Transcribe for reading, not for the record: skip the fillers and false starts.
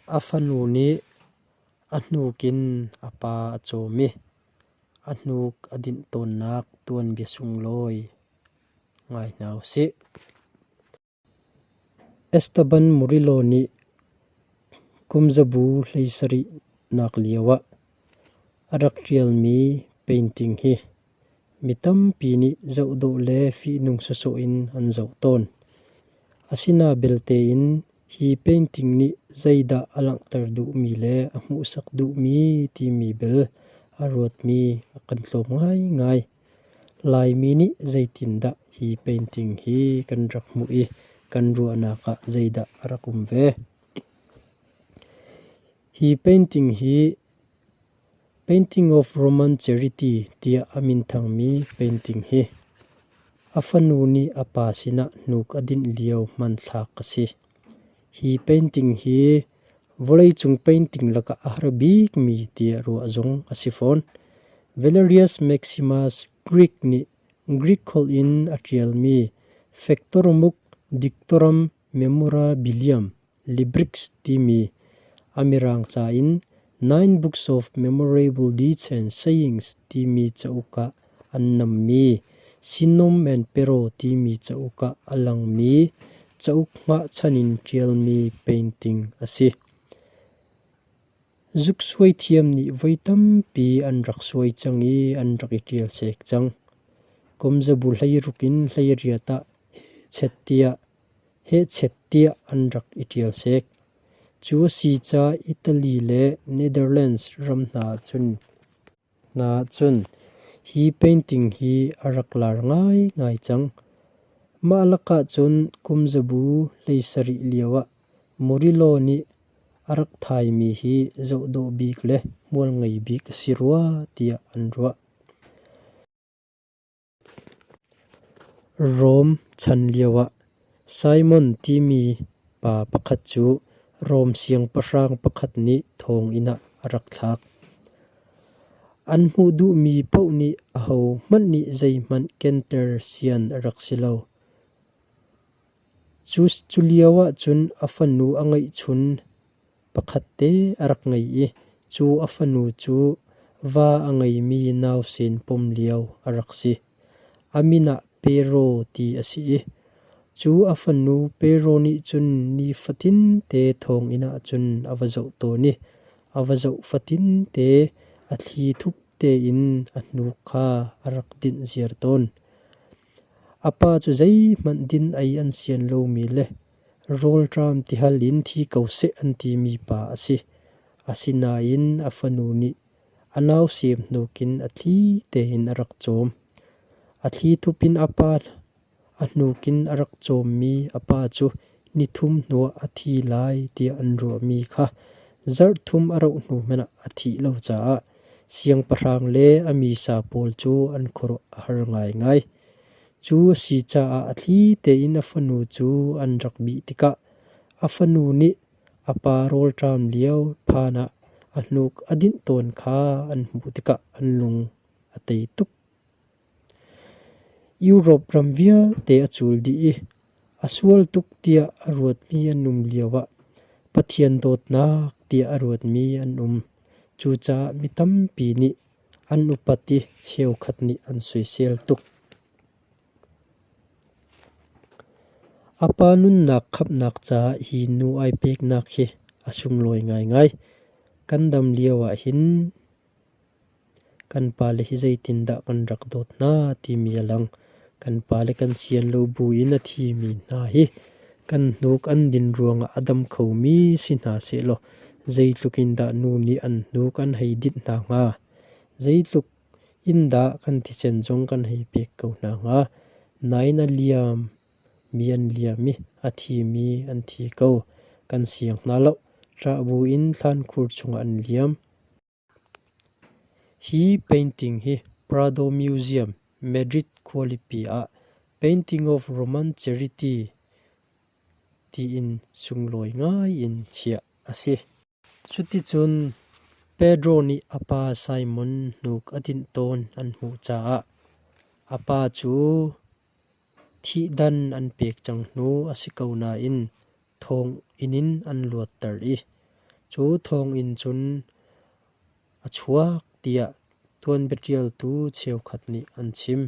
A fanu nih a hnuk in a pa a cawm i a hnuk a dinh tawnnak tuanbia sunglawi ngai hna usih. Esteban Murillo nih kumzabu 17 nak lioah a rak ṭialmi painting hi mi tampi nih zohdawh le fihnung sawsawh in an zoh tawn. Asinain belte in hi painting nih zeidah a langhter duhmi le a hmuhsak duhmi timi bel a ruatmi a kan tlawm ngaingai. Laimi nih zeitindah hi painting hi kan rak hmuh i kan ruahnak ah zeidah a rak um ve? Hi painting hi Painting of Roman Charity tiah a minthangmi painting hi a fanu nih a pa sinah hnuk a dinh lio hmanthlak a si. Hi painting hi vawleicung painting lakah a har bikmi tiah ruah zong a si fawn. Valerius Maximus Greek nih Greek holh in a ṭialmi Factorumuk Dictorum Memorabilium Librics timi a Mirang ca in Nine Books of Memorable Deeds and Sayings timi cauk ah an nammi Sinom and Pero timi cauk ah a langmi cauk hngahchan in ṭialmi painting a si. Zuksuai thiam nih voi tampi an rak suai cang i an rak i ṭial sek cang. Kumzabu 16 in 18 ah hehchet tiah hehchet tiah an rak i ṭial sek. Cu a si caah Italy le Netherlands ram hna ahcun hi painting hi a rak lar ngaingai cang. Mah lakah cun kumzabu 17 lioah Murillo nih a rak thaimi hi zohdawh bik le hmualngei bik a si rua tiah an ruah. Rom chan lioah Simon timi pa pakhat cu Rom siangpahrang pakhat nih thonginn ah a rak thlak. An hmuh duhmi paoh nih ahohmanh nih zeihmanh kenter sian a rak si lo. Cu lioah cun a fanu a ngeihchun pakhatte a rak ngei i cu a fanu cu va a ngeimi nausen pom lio a rak si. A min ah Pero ti a si i cu a fanu Pero nih cun nifatinte thonginn ah cun a va zoh tawn i a va zoh fatinte a thli thup tein a hnuk kha a rak dinh ziar tawn. A pa cu zeihmanh din ei an sian lomi le rawlṭam tihal in thi ko seh an timi pa a si. Asinain a fanu nih a nausem hnukin a thli tein a rak cawm. A thli thup in a pa a hnukin a rak cawmmi a pa cu nithum hnuah a thi lai tiah an ruahmi kha zarh thum a rauh hnu hmanh ah a thih lo caah siangpahrang le a misa pawl cu an khuaruah a har ngaingai. Cu a si caah a thli tein a fanu cu an rak bih tikah a fanu nih a pa rawlṭam lio phan ah a hnuk a dinh tawn kha an hmuh tikah an lung a tei tuk. Europe ram vialte a cul dih i a sual tuk tiah a ruatmi an um lioah Pathian dawtnak tiah a ruatmi an um. Cucaah mi tampi nih an upat i cheukhat nih an soisel tuk. A pa nunnak khamhnak caah hi nu ai peknak hi a sunglawi ngaingai. Kan dam lioah hin kan pale hi zeitindah kan rak dawt hna timi a lang. Kan pale kan sian lo buin a thimi hna hi kan hnuk an din ruangah a dam khomi si hna sehlaw zeitluk in dah nu nih an hnuk an hei dinh hna hnga? Zeitluk in dah kan thisen zong kan hei pek ko hna hnga? Nain a liam mi an liam i a thimi an thi ko. Kan siang hna lo. Ṭah buin thlankhur chungah an liam. Hi painting hi Prado Museum, Madrid khualipi ah "Painting of Roman Charity" tiin sunglawi ngai in chiah a si. Cuticun Pedro nih a pa Simon hnuk a dinh tawn an hmuh caah a pa cu thihdan an pek cang hnu a si ko nain thonginn in an luatter i. Cu thawnginn cun a chuak tiah tuanbia ṭialtu cheukhat nih an chim.